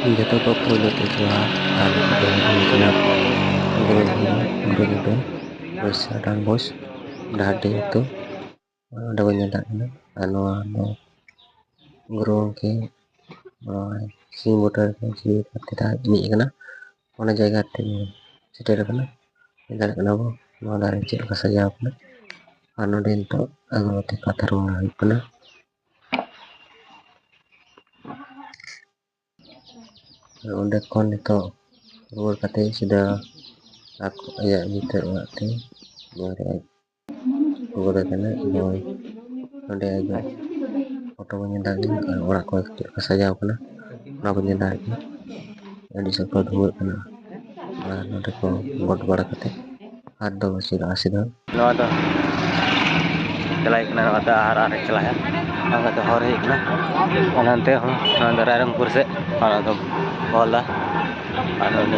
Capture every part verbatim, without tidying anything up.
ᱡᱚᱛᱚ ᱠᱚ ᱯᱳᱭᱞᱳ ᱛᱮ ᱡᱚᱦᱟᱨ᱾ ᱟᱨ ᱱᱚᱛᱮ ᱫᱚ ᱦᱩᱭᱩᱜ ᱠᱟᱱᱟ ᱜᱩᱨᱩ ᱫᱷᱚᱨᱚᱢ, ᱜᱩᱨᱩ ᱫᱷᱚᱨᱚᱢ, ᱵᱚᱭᱥᱟ ᱰᱟᱱ ᱵᱚᱭᱥ, ᱰᱟᱦᱟᱨᱰᱤ ᱟᱹᱛᱩ᱾ ᱚᱸᱰᱮ ᱵᱚᱱ ᱧᱮᱞ ᱫᱟᱲᱮᱭᱟᱜ ᱠᱟᱱᱟ᱾ ᱟᱨ ᱱᱚᱣᱟ ᱫᱚ ᱜᱩᱨᱩ ᱜᱚᱢᱠᱮ ᱱᱚᱣᱟ ᱥᱤᱧ ᱵᱩᱴᱟᱹ ᱨᱮ ᱡᱤᱣᱤ ᱠᱟᱛᱮ ᱮᱱᱮᱡ ᱠᱟᱱᱟ᱾ ᱚᱱᱟ ᱡᱟᱭᱜᱟ ᱨᱮ ᱥᱮᱴᱮᱨ ᱟᱠᱟᱱᱟ᱾ ᱧᱮᱞ ᱫᱟᱲᱮᱭᱟᱜ ᱠᱟᱱᱟ ᱵᱚᱱ ᱱᱚᱣᱟ ᱫᱟᱨᱮ ᱪᱮᱫ ᱞᱮᱠᱟ ᱥᱟᱡᱟᱣ ᱠᱟᱱᱟ᱾ ᱟᱨ ᱱᱚᱰᱮ ᱱᱤᱛᱚᱜ ᱟᱜᱨᱚᱵᱟᱛᱤ ᱠᱚ ᱟᱛᱟᱨ ᱵᱟᱲᱟ ᱦᱩᱭᱩᱜ ᱠᱟᱱᱟ᱾ ᱚᱸᱰᱮ ᱠᱷᱚᱱ ᱱᱤᱛᱚᱜ ᱨᱩᱣᱟᱹᱲ ᱠᱟᱛᱮ ᱥᱤᱫᱷᱟᱹ ᱟᱠᱚ, ᱟᱭᱟᱜ ᱵᱷᱤᱛᱟᱹᱨ ᱚᱲᱟᱜ ᱛᱮ ᱨᱩᱣᱟᱹᱲ ᱦᱮᱡ ᱠᱟᱱᱟ᱾ ᱱᱚᱜᱼᱚᱭ ᱱᱚᱸᱰᱮ ᱟᱭᱟᱜ ᱯᱷᱳᱴᱳ ᱵᱚᱱ ᱧᱮᱞ ᱫᱟᱲᱮᱭᱟᱜ ᱠᱟᱱᱟ ᱟᱨ ᱚᱲᱟᱜ ᱠᱚ ᱪᱮᱫ ᱞᱮᱠᱟ ᱥᱟᱡᱟᱣ ᱠᱟᱱᱟ, ᱚᱱᱟ ᱵᱚᱱ ᱧᱮᱞ ᱫᱟᱲᱮᱭᱟᱜ ᱠᱟᱱᱟ᱾ ᱟᱹᱰᱤ ᱥᱚᱠᱛᱚ ᱫᱷᱩᱣᱟᱹᱜ ᱠᱟᱱᱟ᱾ ᱟᱨ ᱱᱚᱸᱰᱮ ᱠᱚ ᱜᱚᱰ ᱵᱟᱲᱟ ᱠᱟᱛᱮ ᱟᱨ ᱫᱚ ᱵᱟᱹᱪᱩᱜᱼᱟ ᱥᱤᱫᱷᱟᱹ᱾ ᱱᱚᱣᱟ ᱫᱚ ᱪᱟᱞᱟᱜ ᱠᱟᱱᱟ, ᱱᱚᱣᱟ ᱫᱚ ᱟᱨ ᱟᱨ ᱪᱟᱞᱟᱜᱼᱟ᱾ ᱱᱚᱣᱟ ᱫᱚ ᱦᱚᱨ ᱦᱩᱭᱩᱜ ᱠᱟᱱᱟ᱾ ᱟᱨ ᱱᱚᱱᱛᱮ ᱦᱚᱸ, ᱱᱚᱣᱟ ᱫᱚ ᱨᱟᱭᱨᱚᱝᱯᱩᱨ ᱥᱮᱫ, ᱚᱱᱟ ᱫᱚ ᱚᱞᱟ᱾ ᱟᱨ ᱱᱚᱰᱮ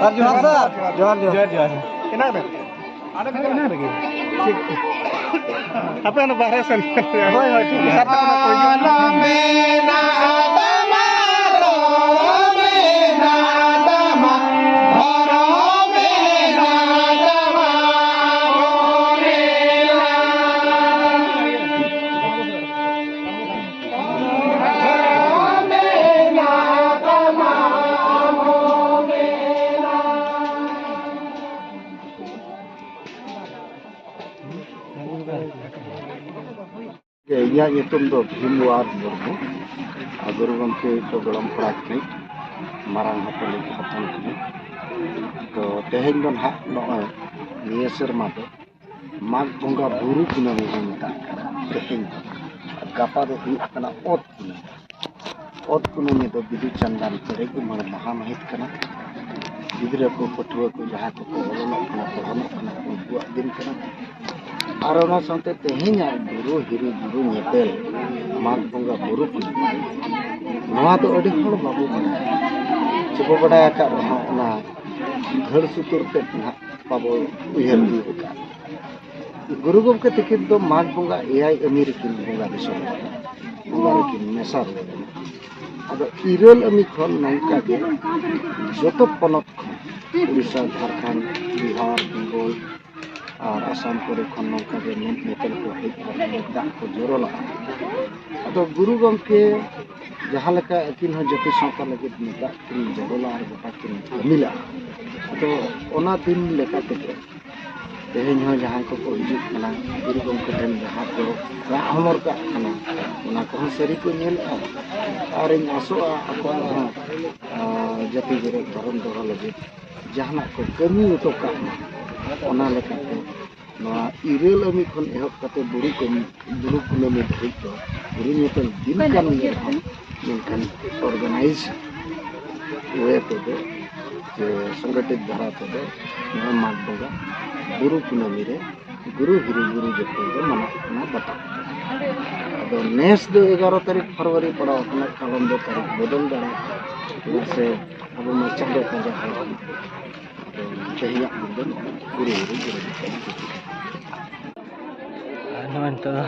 ᱥᱟᱨ, ᱡᱚᱦᱟᱨ ᱥᱟᱨ᱾ ᱡᱚᱦᱟᱨ, ᱡᱚᱦᱟᱨ᱾ ᱡᱚᱦᱟᱨ, ᱡᱚᱦᱟᱨ᱾ ᱮᱱᱟᱝ ᱨᱮ? ᱟᱫᱚ ᱮᱱᱟᱝ ᱨᱮᱜᱮ᱾ ᱪᱮᱫ? ᱟᱯᱮ ᱚᱱᱟ ᱵᱟᱦᱨᱮ ᱥᱮᱱ᱾ ᱦᱳᱭ, ᱦᱳᱭ, ᱴᱷᱤᱠ ᱜᱮᱭᱟ᱾ ᱥᱟᱨ ᱛᱟᱠᱚ ᱚᱱᱟ ᱠᱚ ᱦᱤᱡᱩᱜ ᱠᱟᱱᱟ᱾ ᱤᱧᱟᱹᱜ ᱧᱩᱛᱩᱢ ᱫᱚ ᱵᱷᱤᱢᱣᱟᱨ ᱢᱩᱨᱢᱩ᱾ ᱟᱨ ᱜᱩᱨᱩ ᱜᱚᱢᱠᱮ ᱠᱚ ᱜᱚᱲᱚᱢ ᱠᱚᱲᱟ ᱠᱟᱹᱱᱟᱹᱧ, ᱢᱟᱨᱟᱝ ᱦᱚᱯᱚᱱᱤᱡ ᱦᱚᱯᱚᱱ ᱠᱟᱹᱱᱟᱹᱧ᱾ ᱛᱚ ᱛᱮᱦᱮᱧ ᱫᱚ ᱱᱟᱦᱟᱜ ᱱᱚᱜᱼᱚᱭ ᱱᱤᱭᱟᱹ ᱥᱮᱨᱢᱟ ᱫᱚ ᱢᱟᱜᱽ ᱵᱚᱸᱜᱟ ᱵᱩᱨᱩ ᱠᱩᱱᱟᱹᱢᱤ ᱵᱚᱱ ᱢᱮᱛᱟᱜ ᱠᱟᱱᱟ ᱛᱮᱦᱮᱧ ᱫᱚ᱾ ᱟᱨ ᱜᱟᱯᱟ ᱫᱚ ᱦᱩᱭᱩᱜ ᱠᱟᱱᱟ ᱚᱛ ᱠᱩᱱᱟᱹᱢᱤ᱾ ᱚᱛ ᱠᱩᱱᱟᱹᱢᱤ ᱫᱚ ᱵᱤᱫᱩ ᱪᱟᱸᱫᱟᱱ ᱯᱮᱨᱮᱡ ᱩᱢᱟᱹᱲ ᱢᱟᱦᱟ ᱢᱟᱹᱦᱤᱛ ᱠᱟᱱᱟ᱾ ᱜᱤᱫᱽᱨᱟᱹ ᱠᱚ, ᱯᱟᱹᱴᱷᱩᱣᱟᱹ ᱠᱚ, ᱡᱟᱦᱟᱸᱭ ᱠᱚᱠᱚ ᱚᱞᱚᱜ ᱠᱟᱱᱟ, ᱯᱚᱲᱦᱚᱱᱚᱜ ᱠᱟᱱᱟ, ᱩᱱᱠᱩᱣᱟᱜ ᱫᱤᱱ ᱠᱟᱱᱟ᱾ ᱟᱨ ᱚᱱᱟ ᱥᱟᱶᱛᱮ ᱛᱮᱦᱮᱧᱟᱜ ᱜᱩᱨᱩ ᱦᱤᱨᱤ ᱜᱩᱨᱩ ᱧᱮᱯᱮᱞ ᱢᱟᱜᱽ ᱵᱚᱸᱜᱟ ᱵᱩᱨᱩ ᱠᱩᱱᱟᱹᱢᱤ, ᱱᱚᱣᱟ ᱫᱚ ᱟᱹᱰᱤ ᱦᱚᱲ ᱵᱟᱵᱚ ᱵᱟᱲᱟᱭᱟ᱾ ᱥᱮᱵᱚ ᱵᱟᱰᱟᱭ ᱟᱠᱟᱫ ᱨᱮᱦᱚᱸ, ᱚᱱᱟ ᱫᱷᱟᱹᱲ ᱥᱩᱛᱩᱨ ᱛᱮᱫ ᱱᱟᱦᱟᱜ ᱵᱟᱵᱚ ᱩᱭᱦᱟᱹᱨ ᱛᱤᱭᱳᱜ ᱟᱠᱟᱫ᱾ ᱜᱩᱨᱩ ᱜᱚᱢᱠᱮ ᱛᱤᱠᱤᱱ ᱫᱚ ᱢᱟᱜᱽ ᱵᱚᱸᱜᱟ ᱮᱭᱟᱭ ᱟᱹᱢᱤ ᱨᱮᱠᱤᱱ ᱵᱚᱸᱜᱟ ᱫᱤᱥᱚᱢ ᱟᱠᱟᱱᱟ, ᱵᱚᱸᱜᱟ ᱨᱮᱠᱤᱱ ᱢᱮᱥᱟ ᱨᱩᱣᱟᱹᱲ ᱮᱱᱟ᱾ ᱟᱫᱚ ᱤᱨᱟᱹᱞ ᱟᱹᱢᱤ ᱠᱷᱚᱱ ᱱᱚᱝᱠᱟ ᱜᱮ ᱡᱚᱛᱚ ᱯᱚᱱᱚᱛ ᱠᱷᱚᱱ, ᱩᱲᱤᱥᱥᱟ, ᱡᱷᱟᱲᱠᱷᱚᱸᱰ, ᱵᱤᱦᱟᱨ, ᱵᱮᱝᱜᱚᱞ ᱟᱨ ᱟᱥᱟᱢ ᱠᱚᱨᱮ ᱠᱷᱚᱱ ᱱᱚᱝᱠᱟ ᱜᱮ ᱧᱮᱞ ᱧᱮᱯᱮᱞ ᱠᱚ ᱦᱮᱡ ᱟᱨ ᱫᱟᱜ ᱠᱚ ᱡᱚᱨᱚ ᱞᱟᱜᱼᱟ᱾ ᱟᱫᱚ ᱜᱩᱨᱩ ᱜᱚᱢᱠᱮ ᱡᱟᱦᱟᱸ ᱞᱮᱠᱟ ᱟᱹᱠᱤᱱ ᱦᱚᱸ ᱡᱟᱹᱛᱤ ᱥᱟᱶᱛᱟ ᱞᱟᱹᱜᱤᱫ ᱢᱤᱫ ᱫᱟᱜ ᱠᱤᱱ ᱡᱚᱨᱚ ᱞᱟᱜᱼᱟ ᱟᱨ ᱜᱚᱴᱟ ᱠᱤᱱ ᱠᱟᱹᱢᱤ ᱞᱟᱜᱼᱟ᱾ ᱟᱫᱚ ᱚᱱᱟ ᱫᱤᱱ ᱞᱮᱠᱟ ᱛᱮᱜᱮ ᱛᱮᱦᱮᱧ ᱦᱚᱸ ᱡᱟᱦᱟᱸᱭ ᱠᱚᱠᱚ ᱦᱤᱡᱩᱜ ᱠᱟᱱᱟ, ᱜᱩᱨᱩ ᱜᱚᱢᱠᱮ ᱴᱷᱮᱱ ᱡᱟᱦᱟᱸ ᱠᱚ ᱨᱟᱜ ᱦᱚᱢᱚᱨ ᱠᱟᱜ ᱠᱟᱱᱟ, ᱚᱱᱟ ᱠᱚᱦᱚᱸ ᱥᱟᱹᱨᱤ ᱠᱚ ᱧᱮᱞᱮᱜᱼᱟ᱾ ᱟᱨᱤᱧ ᱟᱥᱚᱜᱼᱟ, ᱟᱠᱚᱣᱟᱜ ᱦᱚᱸ, ᱟᱨ, ᱡᱟᱹᱛᱤ ᱡᱮᱜᱮᱛ ᱫᱷᱚᱨᱚᱢ ᱫᱚᱦᱚ ᱞᱟᱹᱜᱤᱫ ᱡᱟᱦᱟᱱᱟᱜ ᱠᱚ ᱠᱟᱹᱢᱤ ᱦᱚᱴᱚ ᱠᱟᱜ ᱢᱟ᱾ ᱚᱱᱟ ᱞᱮᱠᱟᱛᱮ ᱱᱚᱣᱟ ᱤᱨᱟᱹᱞ ᱟᱹᱢᱤ ᱠᱷᱚᱱ ᱮᱦᱚᱵ ᱠᱟᱛᱮ ᱵᱩᱨᱩ ᱠᱟᱹᱢᱤ, ᱵᱩᱨᱩ ᱠᱩᱱᱟᱹᱢᱤ ᱫᱷᱟᱹᱵᱤᱡ ᱫᱚ ᱵᱩᱨᱩ ᱧᱮᱯᱮᱞ ᱫᱤᱱ ᱠᱟᱱ ᱜᱮ ᱨᱮᱦᱚᱸ, ᱢᱮᱱᱠᱷᱟᱱ organize way ᱛᱮᱫᱚ, ᱥᱮ ᱥᱚᱝᱜᱚᱴᱷᱤᱛ ᱫᱷᱟᱨᱟ ᱛᱮᱫᱚ ᱱᱚᱣᱟ ᱢᱟᱜᱽ ᱵᱚᱸᱜᱟ ᱵᱩᱨᱩ ᱠᱩᱱᱟᱹᱢᱤ ᱨᱮ ᱜᱩᱨᱩ ᱦᱤᱨᱤ ᱜᱩᱨᱩ ᱡᱚᱯᱚᱞ ᱫᱚ ᱢᱟᱱᱟᱜ ᱠᱟᱱᱟ ᱵᱟᱛᱟᱣ᱾ ᱟᱫᱚ ᱱᱮᱥ ᱫᱚ ᱮᱜᱟᱨᱚ ᱛᱟᱹᱨᱤᱠᱷ ᱯᱷᱮᱵᱽᱨᱩᱣᱟᱨᱤ ᱯᱟᱲᱟᱣ ᱠᱟᱱᱟ, ᱠᱟᱞᱚᱢ ᱫᱚ ᱛᱟᱹᱨᱤᱠᱷ ᱵᱚᱫᱚᱞ ᱫᱟᱲᱮᱭᱟᱜᱼᱟ᱾ ᱪᱮᱫᱟᱜ ᱥᱮ ᱟᱵᱚ ᱢᱟ ᱪᱟᱸᱫᱚ ᱯᱟᱸᱡᱟ ᱦᱚᱲ ᱠᱟᱱᱟ᱾ ᱟᱫᱚ ᱛᱮᱦᱮᱧᱟᱜ ᱫᱤᱱ ᱫᱚ ᱱᱚᱜᱼᱚᱭ ᱜᱩᱨᱩ ᱦᱤᱨᱤ ᱜᱩᱨᱩ ᱡᱚᱯᱚᱞ᱾ ᱟᱨ ᱱᱚᱜᱼᱚᱭ ᱱᱤᱛᱚᱜ ᱫᱚ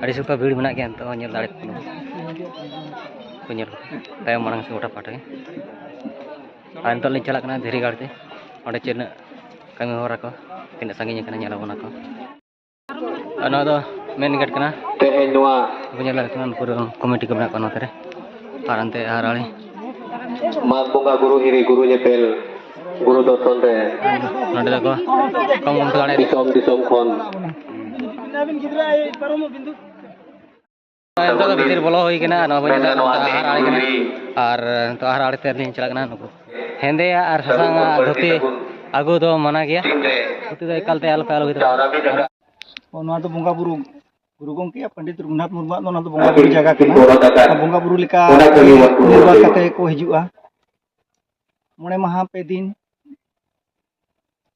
ᱟᱹᱰᱤ ᱥᱚᱠᱛᱚ ᱵᱷᱤᱲ ᱢᱮᱱᱟᱜ ᱜᱮᱭᱟ, ᱱᱤᱛᱚᱜ ᱦᱚᱸ ᱧᱮᱞ ᱫᱟᱲᱮᱭᱟᱜ ᱠᱟᱱᱟ ᱠᱚ, ᱧᱮᱞ ᱛᱟᱭᱚᱢ ᱢᱟᱲᱟᱝ ᱥᱮᱫ ᱜᱚᱴᱟ ᱯᱟᱦᱴᱟ ᱜᱮ᱾ ᱟᱨ ᱱᱤᱛᱚᱜ ᱞᱤᱧ ᱪᱟᱞᱟᱜ ᱠᱟᱱᱟ ᱫᱷᱤᱨᱤ ᱜᱟᱲ ᱛᱮ, ᱚᱸᱰᱮ ᱪᱮᱫ ᱨᱮᱱᱟᱜ ᱠᱟᱹᱢᱤ ᱦᱚᱨᱟ ᱠᱚ ᱛᱤᱱᱟᱹᱜ ᱥᱟᱺᱜᱤᱧ ᱟᱠᱟᱱᱟ, ᱧᱮᱞ ᱟᱵᱚᱱ ᱟᱠᱚ᱾ ᱟᱨ ᱱᱚᱣᱟ ᱫᱚ ᱢᱮᱱ ᱜᱮᱴ ᱠᱟᱱᱟ᱾ ᱛᱮᱦᱮᱧ ᱱᱚᱣᱟ ᱵᱚᱱ ᱧᱮᱞ ᱫᱟᱲᱮᱭᱟᱜ ᱠᱟᱱᱟ, ᱯᱩᱨᱟᱹ ᱠᱚᱢᱤᱴᱤ ᱠᱚ ᱢᱮᱱᱟᱜ ᱠᱚᱣᱟ ᱱᱚᱛᱮ ᱨᱮ᱾ ᱟᱨ ᱚᱱᱛᱮ ᱟᱨ ᱟᱲᱮ ᱢᱟᱜᱽ ᱵᱚᱸᱜᱟ ᱜᱩᱨᱩ ᱦᱤᱨᱤ ᱜᱩᱨᱩ ᱧᱮᱯᱮᱞ ᱜᱩᱨᱩ ᱫᱚᱨᱥᱚᱱ ᱨᱮ ᱱᱚᱰᱮ ᱫᱚᱠᱚ ᱠᱚᱢ ᱠᱚᱢ ᱛᱮ ᱫᱟᱲᱮᱭᱟᱜᱼᱟ᱾ ᱫᱤᱥᱚᱢ ᱫᱤᱥᱚᱢ ᱠᱷᱚᱱ ᱱᱤᱛᱚᱜ ᱫᱚ ᱵᱷᱤᱛᱤᱨ ᱵᱚᱞᱚ ᱦᱩᱭ ᱠᱟᱱᱟ᱾ ᱱᱚᱣᱟ ᱵᱟᱹᱧ ᱪᱟᱞᱟᱜ ᱠᱟᱱᱟ, ᱟᱦᱟᱨ ᱟᱲᱮ ᱠᱟᱱᱟ᱾ ᱟᱨ ᱱᱤᱛᱚᱜ ᱟᱦᱟᱨ ᱟᱲᱮ ᱛᱮ ᱞᱤᱧ ᱪᱟᱞᱟᱜ ᱠᱟᱱᱟ᱾ ᱱᱩᱠᱩ ᱦᱮᱸᱫᱮᱭᱟᱜ ᱟᱨ ᱥᱟᱥᱟᱝᱟᱜ ᱫᱷᱩᱛᱤ ᱟᱹᱜᱩ ᱫᱚ ᱢᱟᱱᱟ ᱜᱮᱭᱟ᱾ ᱫᱷᱩᱛᱤ ᱫᱚ ᱮᱠᱟᱞ ᱛᱮ ᱟᱞᱚ ᱯᱮ ᱟᱹᱜᱩᱭ ᱛᱟᱵᱚᱱᱟ᱾ ᱱᱚᱣᱟ ᱫᱚ ᱵᱚᱸᱜᱟ ᱵᱩᱨᱩ, ᱜᱩᱨᱩ ᱜᱚᱢᱠᱮᱭᱟᱜ, ᱯᱚᱱᱰᱤᱛ ᱨᱚᱜᱷᱩᱱᱟᱛᱷ ᱢᱩᱨᱢᱩᱣᱟᱜ ᱫᱚ ᱚᱱᱟ ᱫᱚ ᱵᱚᱸᱜᱟ ᱵᱩᱨᱩ ᱡᱟᱭᱜᱟ ᱠᱟᱱᱟ᱾ ᱟᱨ ᱵᱚᱸᱜᱟ ᱵᱩᱨᱩ ᱞᱮᱠᱟ ᱱᱤᱨᱵᱟᱨ ᱠᱟᱛᱮ ᱠᱚ ᱦᱤᱡᱩᱜᱼᱟ᱾ ᱢᱚᱬᱮ ᱢᱟᱦᱟ ᱯᱮ ᱫᱤᱱ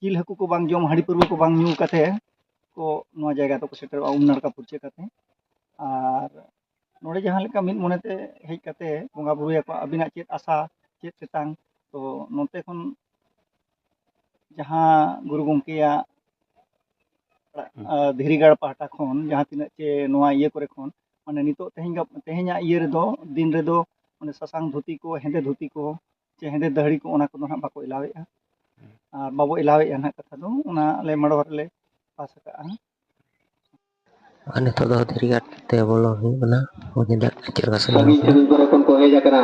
ᱡᱤᱞ ᱦᱟᱹᱠᱩ ᱠᱚ ᱵᱟᱝ ᱡᱚᱢ, ᱦᱟᱺᱰᱤ ᱯᱟᱹᱨᱣᱟᱹ ᱠᱚ ᱵᱟᱝ ᱧᱩ ᱠᱟᱛᱮ ᱠᱚ ᱱᱚᱣᱟ ᱡᱟᱭᱜᱟ ᱫᱚᱠᱚ ᱥᱮᱴᱮᱨᱚᱜᱼᱟ, ᱩᱢ ᱱᱟᱲᱠᱟ ᱯᱷᱩᱨᱪᱟᱹ ᱠᱟᱛᱮ᱾ ᱟᱨ ᱱᱚᱰᱮ ᱡᱟᱦᱟᱸ ᱞᱮᱠᱟ ᱢᱤᱫ ᱢᱚᱱᱮᱛᱮ ᱦᱮᱡ ᱠᱟᱛᱮ ᱵᱚᱸᱜᱟ ᱵᱩᱨᱩᱭᱟᱠᱚ, ᱟᱹᱵᱤᱱᱟᱜ ᱪᱮᱫ ᱟᱥᱟ, ᱪᱮᱫ ᱛᱮᱛᱟᱝ, ᱛᱚ ᱱᱚᱛᱮ ᱠᱷᱚᱱ ᱡᱟᱦᱟᱸ ᱜᱩᱨᱩ ᱜᱚᱢᱠᱮᱭᱟᱜ, ᱦᱩᱸ᱾ ᱟᱸ, ᱫᱷᱤᱨᱤᱜᱟᱲ ᱯᱟᱦᱴᱟ ᱠᱷᱚᱱ ᱡᱟᱦᱟᱸ ᱛᱤᱱᱟᱹᱜ ᱪᱮ ᱱᱚᱣᱟ ᱤᱭᱟᱹ ᱠᱚᱨᱮ ᱠᱷᱚᱱ, ᱢᱟᱱᱮ ᱱᱤᱛᱚᱜ ᱛᱮᱦᱮᱧ ᱜᱟᱯ-, ᱛᱮᱦᱮᱧᱟᱜ ᱤᱭᱟᱹ ᱨᱮᱫᱚ, ᱫᱤᱱ ᱨᱮᱫᱚ ᱢᱟᱱᱮ ᱥᱟᱥᱟᱝ ᱫᱷᱩᱛᱤ ᱠᱚ, ᱦᱮᱸᱫᱮ ᱫᱷᱩᱛᱤ ᱠᱚ, ᱪᱮ ᱦᱮᱸᱫᱮ ᱫᱟᱹᱦᱲᱤ ᱠᱚ, ᱚᱱᱟ ᱠᱚᱫᱚ ᱦᱟᱸᱜ ᱵᱟᱠᱚ ᱮᱞᱟᱣᱮᱫᱼᱟ᱾ ᱟᱨ ᱵᱟᱵᱚ ᱮᱞᱟᱣᱮᱫᱼᱟ ᱱᱟᱦᱟᱜ, ᱠᱟᱛᱷᱟ ᱫᱚ ᱚᱱᱟ ᱟᱞᱮ ᱢᱟᱰᱣᱟ ᱨᱮᱞᱮ ᱯᱟᱥ ᱟᱠᱟᱫᱼᱟ᱾ ᱟᱨ ᱱᱤᱛᱚᱜ ᱫᱚ ᱫᱷᱤᱨᱤᱜᱟᱲ ᱛᱮ ᱵᱚᱞᱚ ᱦᱩᱭᱩᱜ ᱠᱟᱱᱟ᱾ ᱩᱱᱤ ᱫᱚ ᱪᱮᱫ ᱞᱮᱠᱟ ᱥᱟᱺᱜᱤᱧ ᱥᱟᱺᱜᱤᱧ ᱠᱷᱚᱱ ᱠᱚ ᱦᱮᱡ ᱟᱠᱟᱱᱟ᱾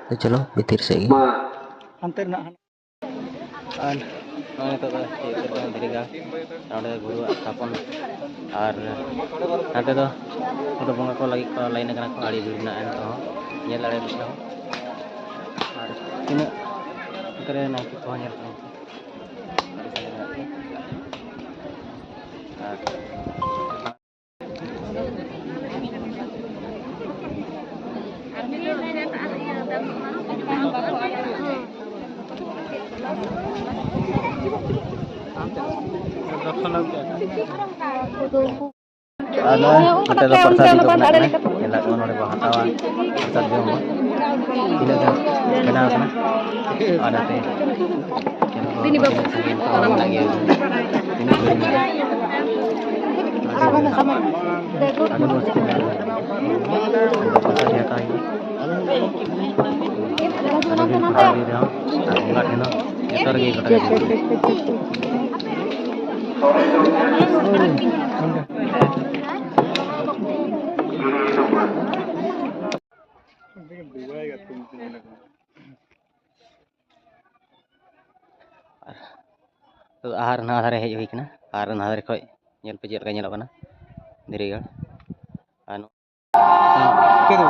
ᱛᱚ ᱪᱚᱞᱚ ᱵᱷᱤᱛᱤᱨ ᱥᱮᱫ ᱜᱮ᱾ ᱢᱟ᱾ ᱦᱟᱱᱛᱮ ᱨᱮᱱᱟᱜ ᱦᱟᱱᱟ᱾ ᱟᱨ ᱱᱚᱜᱼᱚᱭ ᱱᱤᱛᱚᱜ ᱫᱚ ᱪᱮᱫ ᱠᱚ ᱫᱷᱤᱨᱤᱜᱟᱲ, ᱱᱚᱸᱰᱮ ᱜᱩᱨᱩᱣᱟᱜ ᱛᱷᱟᱯᱚᱱ᱾ ᱟᱨ ᱱᱚᱛᱮ ᱫᱚ ᱩᱱᱠᱩ ᱵᱚᱸᱜᱟ ᱠᱚ ᱞᱟᱹᱜᱤᱫ ᱠᱚ ᱞᱟᱭᱤᱱ ᱟᱠᱟᱱᱟ ᱠᱚ, ᱟᱹᱰᱤ ᱵᱷᱤᱲ ᱢᱮᱱᱟᱜᱼᱟ ᱱᱤᱛᱚᱜ ᱦᱚᱸ, ᱧᱮᱞ ᱫᱟᱲᱮᱭᱟᱜ ᱠᱟᱱᱟ᱾ ᱟᱨ ᱛᱤᱱᱟᱹᱜ ᱱᱚᱛᱮ ᱨᱮ ᱱᱟᱭᱠᱮ ᱠᱚᱦᱚᱸ ᱧᱮᱞ ᱠᱚᱢ᱾ ᱟᱹᱰᱤ ᱥᱟᱸᱜᱮ ᱢᱮᱱᱟᱜ ᱠᱚᱣᱟ᱾ ᱟᱨ ᱟᱨ ᱱᱚᱜᱼᱚᱭ ᱱᱚᱛᱮ ᱫᱚ ᱯᱨᱚᱥᱟᱫᱤ ᱠᱚ ᱢᱮᱱᱟᱜ ᱠᱟᱱᱟ, ᱧᱮᱞ ᱫᱟᱠᱚ ᱱᱚᱰᱮ ᱠᱚ ᱦᱟᱛᱟᱣᱟ ᱯᱨᱚᱥᱟᱫ ᱡᱚᱢ ᱠᱚ᱾ ᱛᱤᱱᱟᱹᱜ ᱜᱟᱱ ᱵᱮᱱᱟᱣ ᱠᱟᱱᱟ? ᱟᱨ ᱱᱚᱛᱮ ᱛᱤᱱᱟᱹᱜ ᱥᱟᱺᱜᱤᱧ ᱠᱚ ᱢᱮᱱᱟᱜ ᱜᱮᱭᱟ, ᱛᱤᱱᱟᱹᱜ ᱵᱷᱤᱲ ᱢᱮᱱᱟᱜᱼᱟ᱾ ᱟᱹᱰᱤ ᱢᱚᱡᱽ ᱠᱚ ᱢᱮᱱᱟᱜᱼᱟ᱾ ᱯᱨᱚᱥᱟᱫᱤ ᱦᱟᱛᱟᱣ ᱦᱩᱭᱩᱜᱼᱟ᱾ ᱟᱹᱰᱤ ᱵᱷᱤᱲ ᱯᱨᱚᱥᱟᱫᱤ ᱨᱮᱦᱚᱸ ᱟᱨ ᱵᱚᱸᱜᱟ ᱴᱷᱮᱱ ᱦᱚᱸ ᱡᱚᱛᱚ ᱨᱮᱜᱮ ᱜᱚᱴᱟ ᱜᱮ ᱵᱷᱤᱲ᱾ ᱟᱨ ᱱᱚᱣᱟ ᱫᱷᱟᱨᱮ ᱦᱮᱡ ᱦᱩᱭ ᱠᱟᱱᱟ, ᱟᱨ ᱱᱚᱣᱟ ᱫᱷᱟᱨᱮ ᱠᱷᱚᱡ ᱧᱮᱞ ᱯᱮ ᱪᱮᱫ ᱞᱮᱠᱟ ᱧᱮᱞᱚᱜ ᱠᱟᱱᱟ ᱫᱷᱤᱨᱤᱜᱟᱲ᱾ ᱟᱨ ᱦᱮᱸ, ᱪᱤᱠᱟᱹ ᱫᱚ?